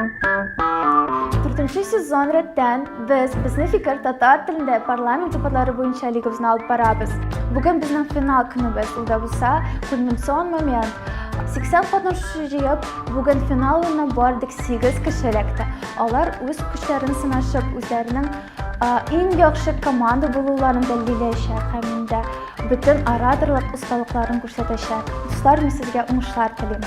Дүртенче сезон рәттән без Безнең фикер татар телендә парламент дебатлары буенча лигабызны алып барабыз. Бүген безнең финал көнебез, ул да булса кульминацион момент. 80 катнашучы җыеп, бүген финал уенына бары тик 8 кеше эләкте. Алар үз көчләрен сынашып, үзләренең иң яхшы команда булуларын дәлилләячәк һәм инде бөтен ораторлык осталыкларын күрсәтәчәк. Дуслар, мин сезгә уңышлар телим.